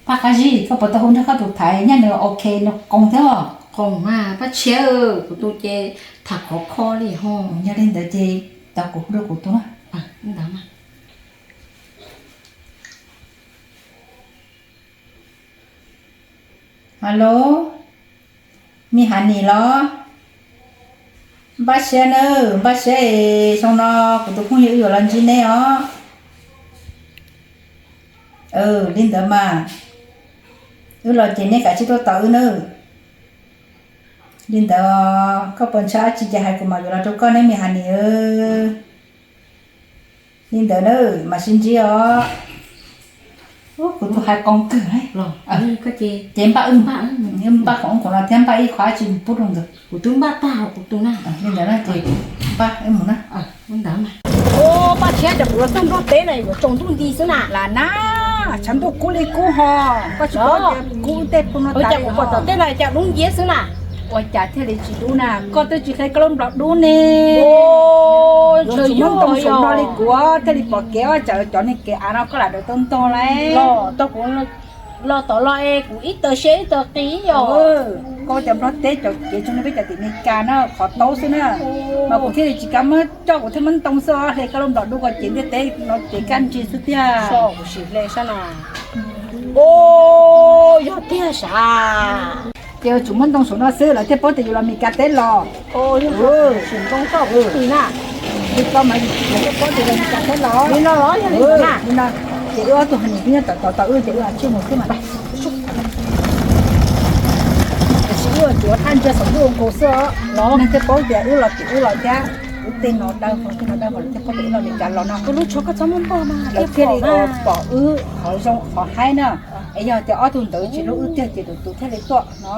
Paj Qab Zib, koj puas tau hu nrog koj tus thaiv nyob nws ok nws qoos thiab? Qoos mas Paj Tshiab, kuv tus ces tham khov kho li ho. Yog li ntawd ces tau kuv hu rau kuv tus na. Ntawd mas. Alo, me Hav Nis los? Npaj siab nawb, npaj siab es xyoo no kuv tus phooj ywg wb yuav los ntsib neb os. Li ntawd mas, wb los ces neb kav tsij tuaj tos wb nawb. Li ntawd koj puas ntshaw dab tsi ces hais kuv mam yuav los rau koj neb me Hav Nis. Li ntawd na, mam sib ntsib os. Kuv tus hais qoos kawg. Ces npaj wb, npaj khoom ub khoom no thiab npaj ib qho dab tsi mus pub rau nkawd. Kuv twb npaj tag kuv tus na. Li ntawd na ces npaj wb mus na. Ua Paj Tshiab, cov kuv los txog Nplog teb na yuav tsaus ntuj nti xwb na. Lam na, tshav ntuj kub li kub ho. Koj tsis paub tias kub tej pw no tas. Cas kuv pom tom tej no cas dub nciab xwb na. Ua cas thiaj li tsis dub na, koj twb tsis hle koj lub nplog dub ne. Yuav tsum muab ntoo saum no li kuv thiaj li pom kev, tsam cov niag kev av no koj lam dawm tau ntog lauj. Los tom los es kuv ib tawg siab ib tawg qis yom. Koj cov Nplog teb cov kev tso no peb cov tim Meskas na qhov taub xwb na. Mas kuv thiaj li tsis kam muab coj, kuv thiaj muab ntoo xwb os, hle koj lub nplog dub ko ces ntiaj teb no ces kaj ntsia xwb tiag. Kuv sim hle sab no. Yog tiag sav. Ces yuav tsum muab ntoo saum no xwb lawv thiaj paub tias yus los Meskas teb los. Sim ntoo txoj kuv qis na. Li ko mas lawv thiaj paub tias yus los Meskas teb los. Li no los yog li na. Li no, ces wb ob tug Hav Nis twb nyob tom tod, wb ces wb cia li mus xwb mas. Tiam sis wb yuav tsum thaj ntsia saum ntuj ua nkaus xwb os. Neeg thiaj paub tias wb los tim wb los thiab. Wb tej no dawb vog, tej no dawb vog lawv thiaj paub tias wb los Meskas los no. Lawv thiaj li pom wb qhov zoo qhov haib na. Es yog tias ob tug ntawd tsis hlub wb tiag ces tus tus thiaj li tuaj no.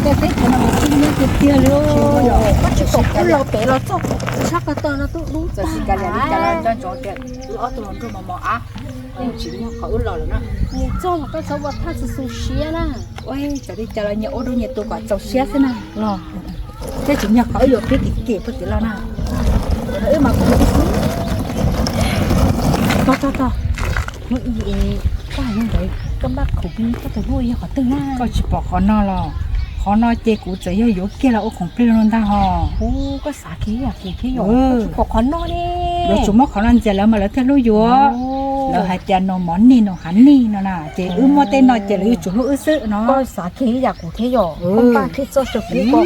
Tej teb chaws no mas tib nyob tiag tiag li. Koj tsis pom kuv los pem los txog sab ko taw no twb dub tag li. Cas los nco ntsoov tias wb ob tug los nrog mos mos av, tsis nyog qhov wb los lawm na. Nws txog los koj txhob ua thaj xu xu siab na. Ua txawm li cas los nyias ua rau nyias tus kom txaus siab xwb na los. Thiab tsis nyog qhov wb yuav pib kim kim puag tim los na. Wb mas kuv tog tog tog. Hnub ib, koj hais li ntawd koj npaj khoom plig koj tus hlub yog qhov twg na? Koj tsis pom qhov no los? Qhov no ces kuv txawm yog yuav kiag los ua khoom plig los ntag hos. Ub, koj xav kiag yam kuv thiab yom. Koj tsis pom qhov no ne. Yuav tsum muab qhov no ntxias lawv mas lawv thiaj hlub yus. Lawv hais tias nus mov nij nus hav nij no na, ces wb muab tej no ces lawv yuav tsum hlub wb xwb no. Koj xav kiag yam kuv thiab yom. Koj npaj kiag txoj saw kuv ko,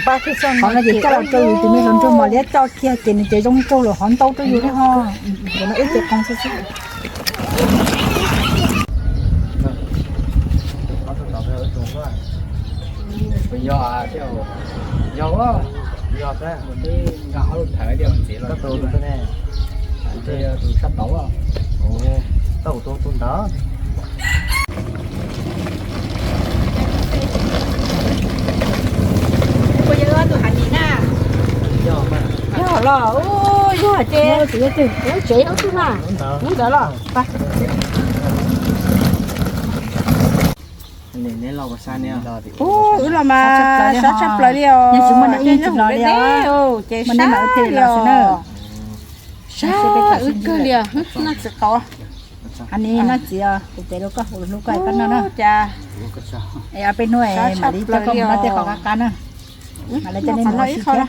npaj kiag txoj no ces coj los rau yus tus me hluas nraug mos liab coj kiag ces nws ces zoo nraug lawm hov ntau rau yus thiab ho. Ntawm no wb ces qoos xwb xwb. Yog, yog, yog, yog, tus sab tod, tus ntawd. Puas yog tus Hav Nis na? Yog los, yog ces, tsev ub twg na, ub ntawd los. Ub, wb los mas sab tshaj plaws li os. Ces sab li os. Sab wb kawg li os, noj txiv qaub. Hav Nis, noj txiv os, kuv teb rau koj, kuv hlub koj es koj noj na. Cas es ob peb hnub mam li coj koj mus noj tej qhov qab qab na. Mam li coj nej mus ua si thiab.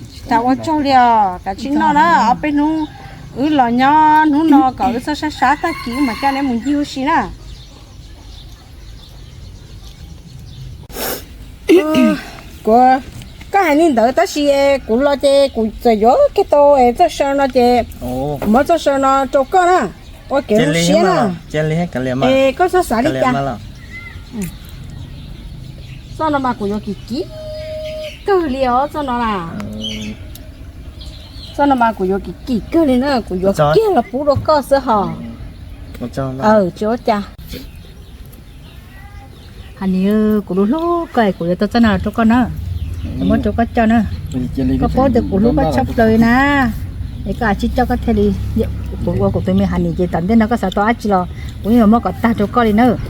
Tsis tas ua tsaug li os, kav tsij noj na, ob peb hnub wb los nyob hnub no kom wb txhob sab sab, tag kis wb mam coj neb mus ncig ua si na. Kuv, koj hais li ntawd tab sis kuv los ces kuv txawm yuav kiag tau txoj saw no ces kuv muab txoj saw no rau koj na, ua kev zoo siab na. Es koj txhob xav li cas. Txoj no mas kuv yuav kim kim kawg li os, txoj no na. Txoj no mas kuv yuav kim kim kawg li na, kuv yuav kiag los pub rau koj xwb hos. Tsis ua cas. Hav Nis, kuv hlub hlub koj es kuv yuav tau txoj no rau koj na. Muab rau koj coj na. Koj paub tias kuv hlub koj tshaj plaws na. Es koj tsis coj koj thiaj li, kuv ua kuv tus me honey ces tom ntej no koj xav tau dab tsi los kuv yeej yuav muab kom tag rau koj li nawb.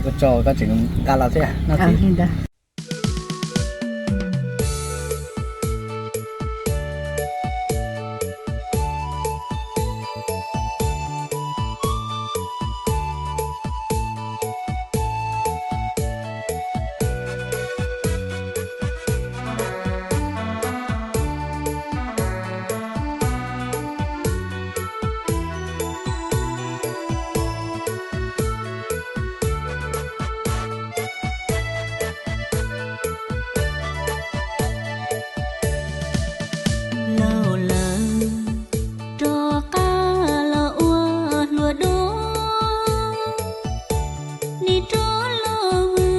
Koj tseem nqa los thiab no. Laus lawm, rov qab los ua hluas dua, nim rov los vwm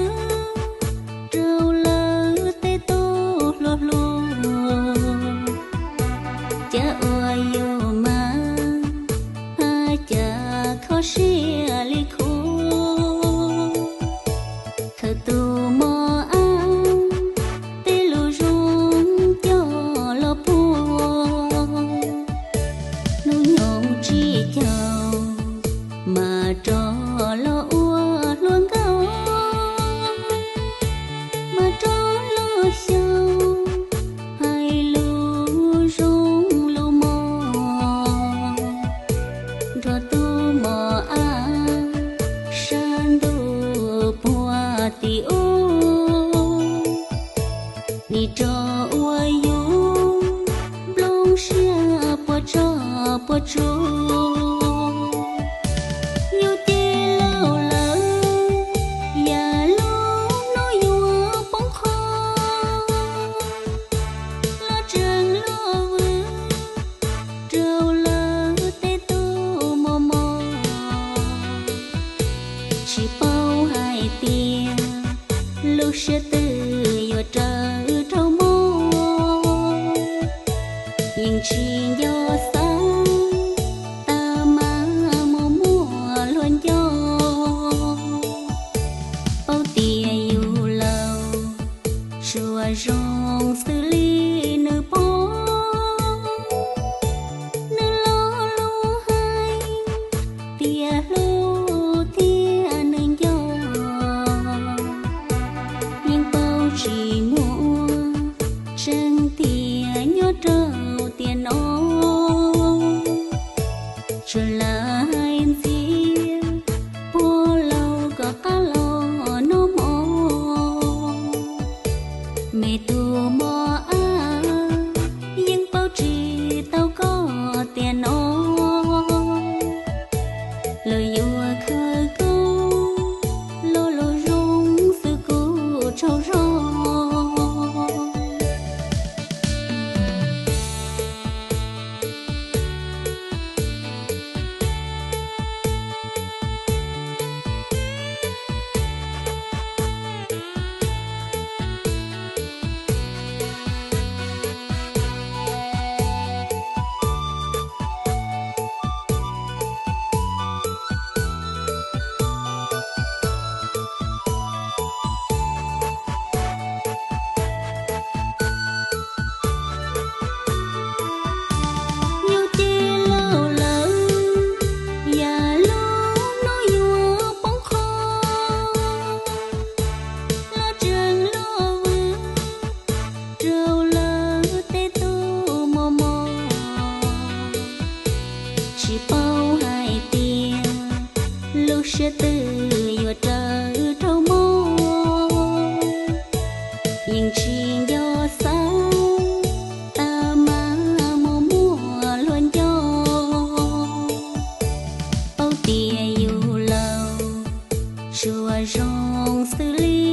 rau lawv tej tub hluas hluas. Cas ua yus mas haj cas kho siab li khuv, khaws tus mos ab tej lus zoo coj los puag. Hnub nyoog tsib caug mas rov los ua hluas nkauj, mas rov los xyaum hais lus zoo lus mos nrog tus mos ab sab ntuj puag tim ub. Nim rov ua yus nplooj siab puas tsuaj puas tsuaj. Yus ces laus lawm, yam lub hnub yuav poob qho, los tseem luag vwm rau lawv tej tub mos mos. Tsis paub hais tias lub siab twg yuav raws dhau mob, yeej tsis nco xav tas mas mus muaj luag nco. Paub tias yus laus tsuas zoo xws li nws pog, nws lo lus hais tias hlub thiab nws nco. Yeej paub tsis muaj tseeb tiag nyob rau tiam no, tsuas lawv hais ntxias puag laus kom qab los noj mov. Me tus mos ab, yeej paub tsis tau koj tiam no, lawv yuav khawv koob lo lus zoo xwb kuj tsaug zog. Yus ces laus lawm, yam lub hnub yuav poob qho, los tseem luag vwm rau lawv tej tub mos mos. Tsis paub hais tias lub siab twg yuav raws dhau mob, yeej tsis nco xav tas mas mus muaj luag nco. Paub tias yus laus tsuas zoo xws li